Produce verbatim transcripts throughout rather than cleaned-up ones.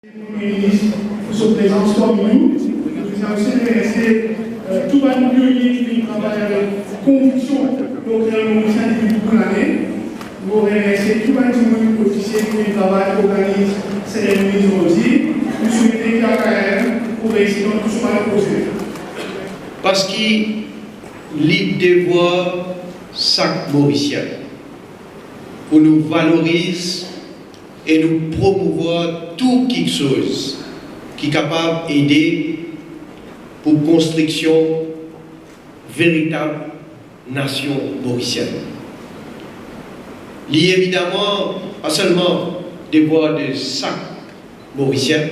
Minis, pou so prezans parmi nou. Nou osi remersie, euh, tou bann pionie ki vinn travay avek konviksion lor kreol morisien depi boukou lane. Nou remersie tou bann dimoun ofisie ki vinn travay, organiz seremoni zordi. Nou swete ki A K M pou reisi dan tou so bann proze. Parski li devwar sak Morisien pou nou valoriz e nou promouvwar tou kiksoz ki kapav ede pou konstriksion veritab nasion morisienn. Li evidaman pa selman devwar de sak Morisien,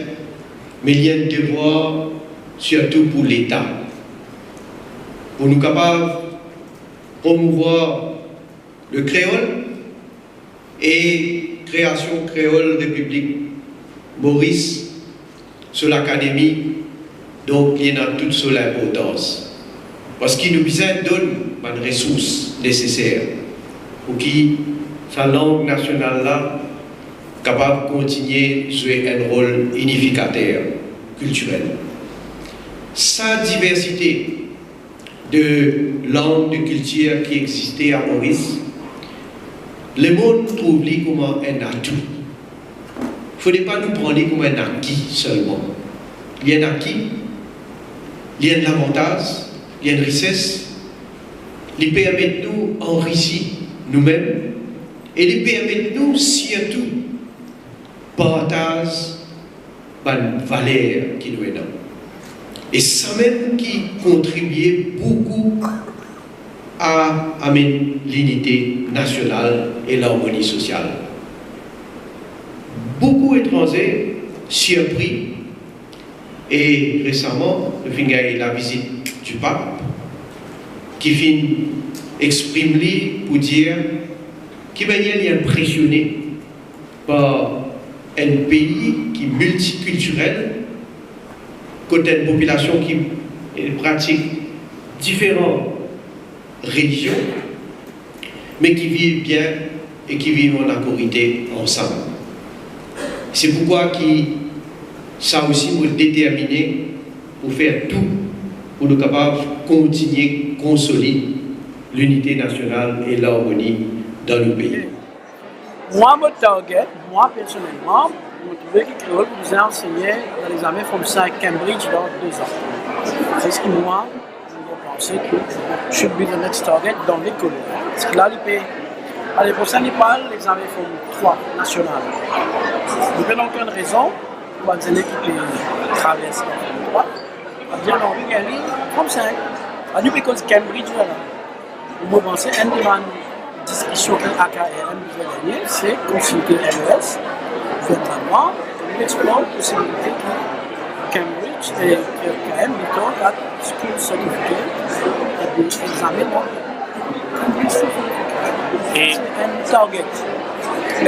me li enn devwar sirtou pou Leta, pou nou kapav promouvwar le kreol e kreasion Kreol Repiblik Moris, so lakademi, donk li ena tout so linportans. Parski nou bizin donn bann resours neseser pou ki sa lang nasional la kapav kontigne zwe enn rol inifikater kiltirel. Sa diversite de lang, de kiltir ki existe a Moris, lemond trouv li kouma enn atou. Fode pa nou pran li kouma enn aki selman. Li enn aki, li enn lavantaz, li enn rises, li permet nou anrisi noumem e li permet nou sirtou partaz bann valer ki nou ena. E samem ki kontribie boukou a amenn linite nasional e larmoni sosial. Boukou etranze sirpri, e resaman nou finn gagn lavizit di Pap ki finn exprim li pou dir ki manier li inpresione par enn pei ki miltikiltirel, kot enn popilasion ki, eh, pratik diferan relizion, me ki viv bien e ki viv an lakorite ansam. Se poukwa ki sa osi mo determine pou fer tou pou nou kapav kontigne konsolid linite nasional e larmoni dan nou pei. Mwa, mo target, mwa personelman, mo trouve ki kreol pou bizin ansegne dan lexame Form Five Cambridge dan de zan. Se seki mwa, mo panse ki should be the next target dan lekol. Parski la, li pe, lane prosenn, li pou al lexame Form Three nasional. Li pena okenn rezon pou bann zene ki pe traverse Form Three, a dir, nou anvi gagn li Form Five. A nou pe koz Cambridge la. Mo panse enn de bann diskision ki A K R M bizin gagne, se konsilte M E S, gouvernman, pou explor posibilite ki Cambridge e A K R M, li donn la school certificate, epi examen la. E se enn target.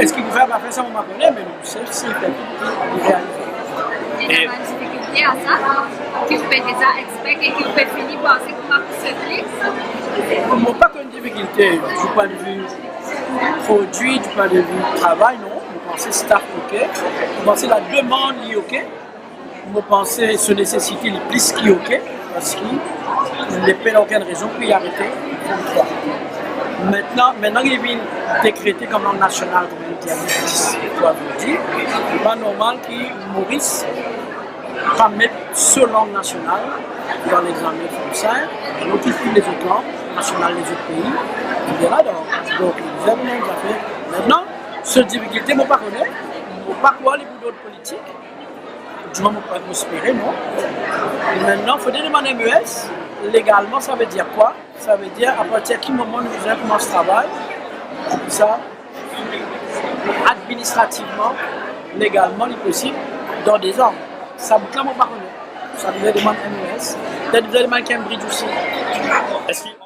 Eski pou fer, pa fer sa, mo pa kone, me nou sef, se fer li realize. Ena bann difikilte a sa, ki ou pe deza expect e ki ou pe fini panse kouma pou swiv li? Mo pa konn difikilte, di pwin de vi prodwi, di pwin de vi travay, non. Mo panse staff oke. Mo panse lademann li oke. Mo panse so nesesite li plis ki oke, parski li pena okenn rezon pou li arete Form Three. Mintnan, mintnan ki li vinn dekrete kom lang nasional, kouma li dir, dis fwa zordi, li pa normal ki Moris pa met so lang nasional dan lexame Form Five, alor ki tou lezot lang nasional lezot pei, li ladan. Donk, li bizin vinn enn zafer. Mintnan, so difikilte, mo pa kone, mo pa krwar li pou dot politik. Dimoman mo pa espere, non. Mintnan, fode demann M E S, legalman, sa ve dir kwa? Sa ve dir, apartir ki moman nou bizin koumans travay, sa, administrativman, legalman, li posib dan de zan. Sa bout la, mo pa kone. Sa bizin demann M E S, sa bizin demann Cambridge osi. Eski